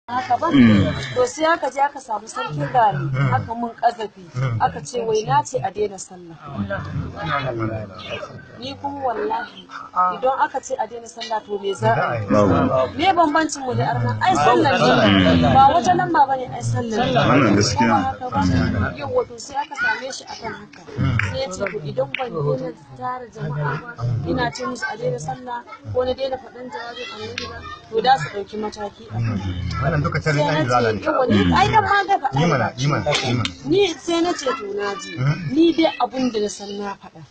Haka ba, to sai aka je aka samu sarkin gari, aka mun kazafi, aka ce wai na ce a daina sallah. Ni kuma wallahi idan aka ce a daina sallah, to me za a yi? Me bambancin mu da arna? Ai sallah ne, ba wata lamba bane, ai sallah ne. Wannan gaskiya. Ko ba haka ba? Yau wato sai aka same shi akan haka, sai ya ce to idan ban daina tara jama'a ba, ina ce musu a daina sallah, ko na daina faɗan jawabin Annabi ba, to da su ɗauki mataki a kan Wannan duka sai sirrin na ɗan izala ce ne. Yawa, ni ai dan ma ga faɗa. Yi mana, yi mana, yi mana. Ni sai na ce to na ji, ni dai abun da na san na faɗa,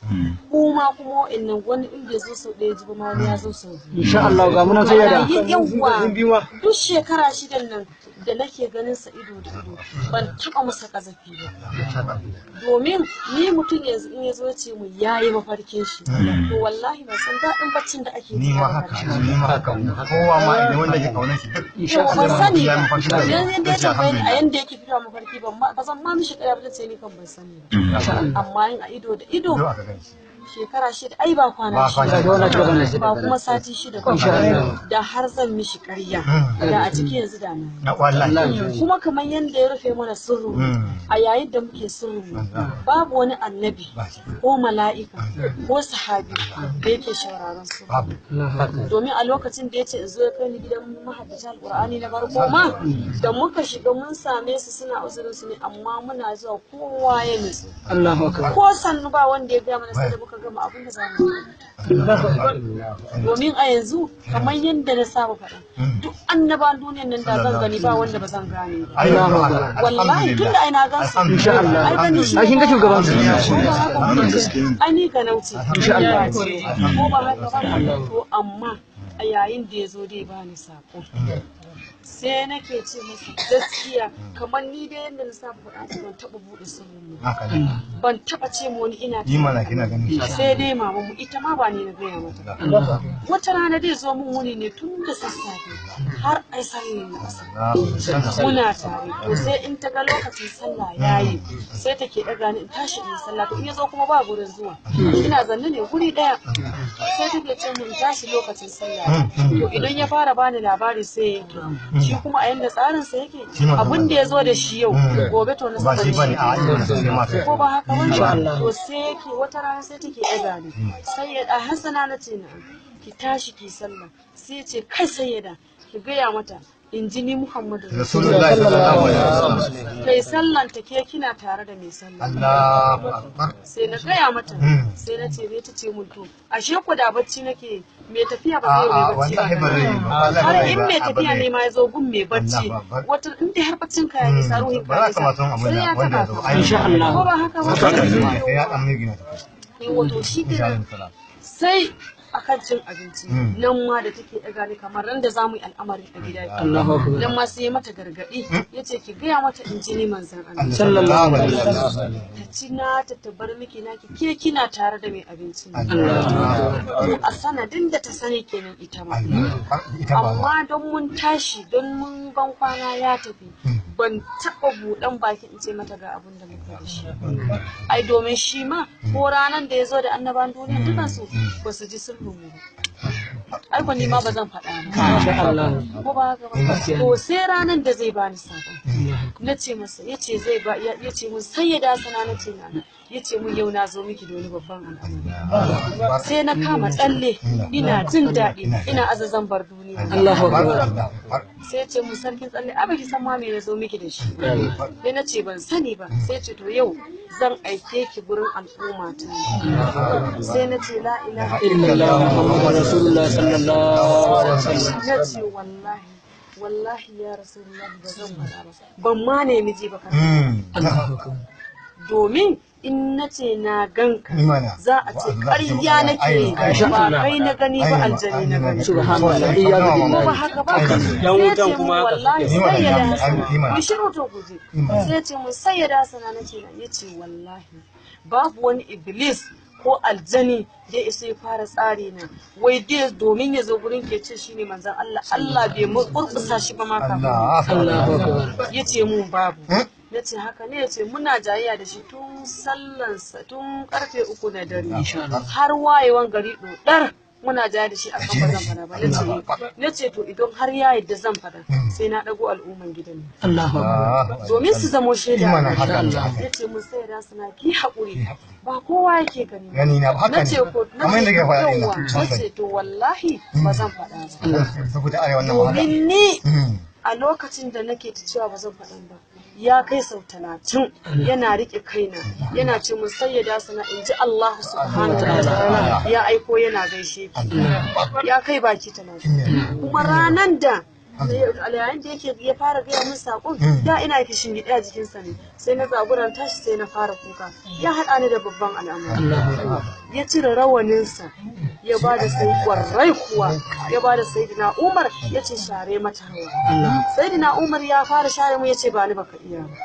kuma wa'annan wani in bai zo sau ɗaya ji ba ma, wani ya zo sau biyu. Insha Allah ga muna sai yada. Yayin yawwa duk shekara 6n nan da nake ganin sa ido da ido, ban taɓa masa ƙazafi ba, domin ni mutum yanzu in ya zo ya ce mu yayi mafarkin shi, to wallahi ban san daɗin baccin da ake Ni ji ma a haka, mafarki. ni ma haka. Kowa ma idan wanda ke kaunar shi duk. Yau ban sani Ya ba. mafarki da Yanzu yanda ya gaskiya, tambaye ni a alhamdulillah. yanda yake fitowa mafarki, ban ma ba zan ma mishi ƙarya ba, zan ce ni kan ban sani ba. Amma in a ido da ido, Zo aka gan shi. shekara 6 ai ba kwana Ba kwana 6 shida. ba kuma sati 6 ba. Insha Allah. Da har zan mishi ƙarya da a ciki yanzu da na Na wallahi. kuma kamar yadda ya rufe mana sirru a yayin da muke sirru, babu wani annabi ko mala'ika ko sahabi da yake shauraron sirru. Babu. Domin a lokacin da ya ce in zo, ya kai ni gidan mahaddata Alƙur'ani na farko ma da muka shiga, mun same su suna uzurin su ne, amma muna zuwa kowa ya nutsu. Allahu akbar. Ko sannu ba wanda ya gaya mana sai da muka gama abin da za mu yi. Domin a yanzu kamar yadda na saba faɗa, duk annaban duniyan nan da zan gani, ba wanda ba zan gane ba. Ai, haka. Wallahi tun da ai na gan su. Insha Allah. Ai gani shi. Ai kin ga shugaban su. Wannan gaskiya. Ai ni ga nauce. Insha Allah. Ko ba haka ba? To amma a yayin da ya zo dai bani sako, sai nake ce masa gaskiya kamar ni dai yadda na saba faɗa, ban taɓa buɗe sirrin mu, Haka ne. ban taɓa ce ma wani ina Yi mana, kina ganin shi. Sai dai mamanmu, ita ma ba ni na gaya mata. Wata rana dai zo mun wuni ne tun da sassafe har ai sallar asar muna tare, to sai in ta ga lokacin sallah yayi, sai take ɗaga ni in tashi in yi sallah. To in ya zo kuma ba gurin zuwa, ina zanne ne guri ɗaya, sai take ce mun in tashi lokacin sallah. To idan ya fara bani labari sai ya yanke shi, kuma a yanda tsarin sa yake, abin da ya zo da shi yau, gobe to na Ba shi bane a yi mana sai ma. Ko ba haka ba? Allah. To sai yake wata rana sai take ɗaga ni, sai ya a Hassana, na ce na ki tashi ki sallah, sai ya ce kai sayyada, ki gaya mata in ji ni Muhammadu Rasulullahi sallallahu alaihi wasallam. Kai sallan ta, ke kina tare da mai sallah. Allahu akbar. Sai na gaya mata, sai na ce me ta ce mun, to ashe ku da bacci nake, mai tafiya ba zai A'a, mai bacci wallahi ba zai yi ba. Wallahi har ba zai in ba. mai tafiya ne ma ya zo gun mai bacci, Allahu akbar. wata in dai har baccin ka ya nisa, ruhin Ba ka za nisa, ka ma san abin sai da ya wanda ya taba zo. ka. Ai, Insha Allah. Ko ba haka ba? Haka ne. Sai ya dan migina tafi. Wato shi Insha kenan. Allah. Sai akan cin abinci nan ma da take ɗaga ni kamar ran da za mu yi al'amarin a gida, Allahu akbar. nan ma sai ya mata gargaɗi, ya ce ki gaya mata in ji ni manzan Allah Sallallahu alaihi wasallam. Ta ci nata ta bar miki naki, ke kina tare da mai abinci ne. Allahu To a sanadin da ta sani kenan ita ma. Ita ba. Amma don mun tashi, don mun ban kwana ya tafi, ban taɓa buɗan baki in ce mata ga abin da muka da shi. Ai domin shi ma ko ranar da ya zo da annaban duniya dukansu ba su ji sirrin mu ba, ai ko ni ma ba zan faɗa ba. Insha Allah. Ko ba haka ba? To sai ranar da zai bani sabon, na ce masa, ya ce zai ba, ya ce mun sai ya dasana, na ce na, ya ce mun yau na zo miki da wani babban al'amari, sai na kama tsalle ina jin daɗi, ina azazan bar duniya. Allahu akbar. Sai ya ce mun sarkin tsalle, a baki san ma me na zo miki da shi? Sai na ce ban sani ba. Sai ce to yau zan aike ki gurin al'umma ta. Sai na ce la ilaha Illallah Muhammadu Rasulullah sallallahu alaihi wasallam. Na ce wallahi wallahi ya Rasulullahi ba zan faɗa ba, ban ma nemi ji ba kan Allahu akbar. domin in na ce na ganka Imana. za a ce ƙarya nake yi, ba kai na gani ba, aljani na gani. Subhanallah. Iyyazu Ko ba billahi. haka ba? Sai ya ce mu wallahi sai ya da Hasana, ku shiru to ku je. Sai ya ce mu sai ya da Hasana, na ce ya ce wallahi babu wani iblis ko aljani da ya isa ya fara tsari na wai dai domin ya zo gurin ke ce shine manzon Allah, Allah bai mu kurkusa shi ba ma kafin. Allahu akbar. Ya ce mun babu. Na ce haka ne? Ya ce muna jayayya da shi tun sallansa, tun karfe 3 na dare har wayewan gari ɗoɗar. Muna ja da shi akan ba zan fada ba. Nace nace to idan har ya yadda zan fada, sai na dago al'umman gidan nan Allahu akbar. Domin su zamo shaida. Imana haka ne, haka ne. Ya ce mun sai da suna ki haƙuri, ba kowa yake gani ba. Gani na ba, haka Na ce ne. ko na Kamar ce yadda ka faɗa ɗin yawwa nan. na ce to wallahi ba zan faɗa ba. Saboda arewa wannan wahala. Domin ni a lokacin da nake ta cewa ba zan faɗan ba, ya kai sau 30 yana riƙe kaina yana ce mun sayyada sana in ji Allah subhanahu wa ta'ala ya aiko yana gaishe ki. Ya kai baki 30. Kuma ranan da yayin da yake ya fara gaya min saƙon da ina kishin gida a jikinsa ne, sai na zaburan tashi, sai na fara kuka. Ya haɗa ni da babban al'amari, ya cire rawaninsa ya ba da sai kwarai kuwa ya ba da Sayyidina Umar, ya ce share mata hawa. Sayyidina Umar ya fara share mu, ya ce ba ni baka iya ba.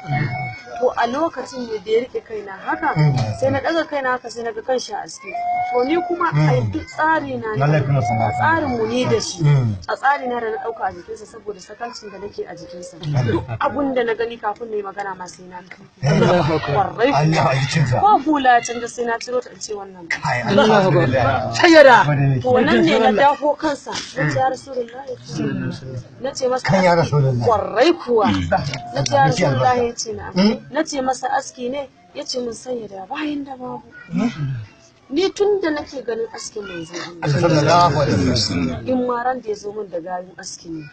To a lokacin ne da ya rike kaina haka, sai na daga kaina haka, sai na ga kanshi a aske. To ni kuma a duk tsari na ne, Lallai kuma sun a tsarin mu ni da shi, a tsari na da na dauka a jikinsa, saboda sakancin da nake a jikinsa, duk abun da na gani kafin na yi magana ma sai na Allahu akbar. kwarai Allah a jikinsa. ko hula ya canza sai na ciro ta in ce wannan ba. Ai, Allahu akbar. alhamdulillah. Sayyada. To nan ne na dafo kansa, na ce ya Rasulullahi, na ce masa Kan ya Rasulullahi. Kwarai kuwa, na ce ya Miki albarka. Rasulullahi, ya ce na na ce masa aski ne, ya ce mun sanya da bayan da babu. Ni tun da nake ganin askin manzon Allah, Sallallahu alaihi wasallam. In ma ran da ya zo min da gayun aski ne,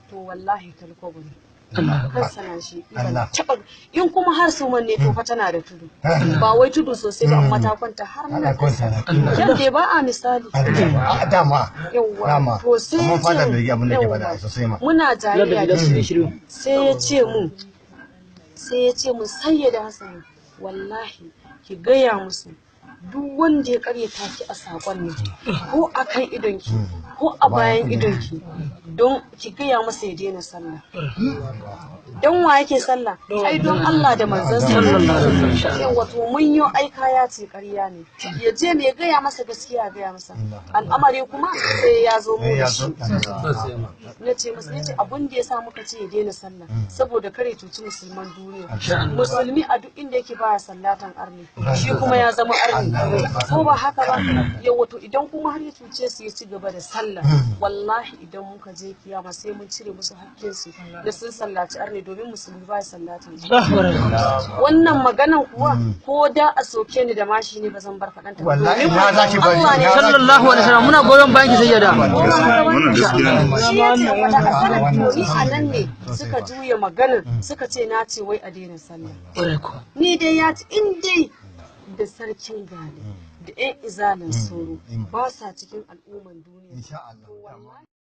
to wallahi talkobo ne kansa na shi ban Allah. taɓa. In kuma har suman ne, to fa tana da tudu, ba wai tudu sosai ba, amma ta kwanta har Ana muna kwanta na. kyan dai ba a misali. A dama. Yawwa, Dama. to sai Amma ya fada ce bai yi abin da ke yawwa, faɗa sosai ma. muna jayayya da shi, Shiru. sai ya ce mun sai ya ce mun Sayyida Hassan, wallahi ki gaya musu duk wanda ya karyata ki a sakon nan, ko a kan idonki ko a bayan idonki, don ki gaya masa ya daina sallah. Don wa yake sallah? Ai don Allah da manzon sa. Yawa, to mun yi aika ya ce ƙarya ne, ya je ne ya gaya masa gaskiya, ya gaya masa al'amari kuma sai ya zo mu Eh, da ya shi. zo. Na ce masa, ya ce abin da ya sa muka ce ya daina sallah saboda kare cuci musulman duniya. Musulmi a duk inda yake baya sallatan arni, shi kuma ya zama arni, ko ba haka ba? Yawa, to idan kuma har ya cuce su ya ci gaba da sallah, wallahi idan muka je kiyama sai mun cire musu hakkin su da sun sallaci arni, domin musulmi baya sallatan arni. Wannan maganan kuwa ko da a soke ni da mashi ne, ba zan bar faɗanta ba. Wallahi Domin na za ki bari. Allah ne na za ki Sallallahu alaihi wasallam, muna goyon bayan ki sayyada. Wannan gaskiya ne. Shi ya ce faɗa a sanar. To ni a nan ne suka juya maganar, suka ce na ce wai a daina sallah. Kwarai kuwa. Ni dai ya ce in dai da sarkin gane da 'yan izalin soro ba sa cikin al'umman duniya. Insha Allah. To wallahi.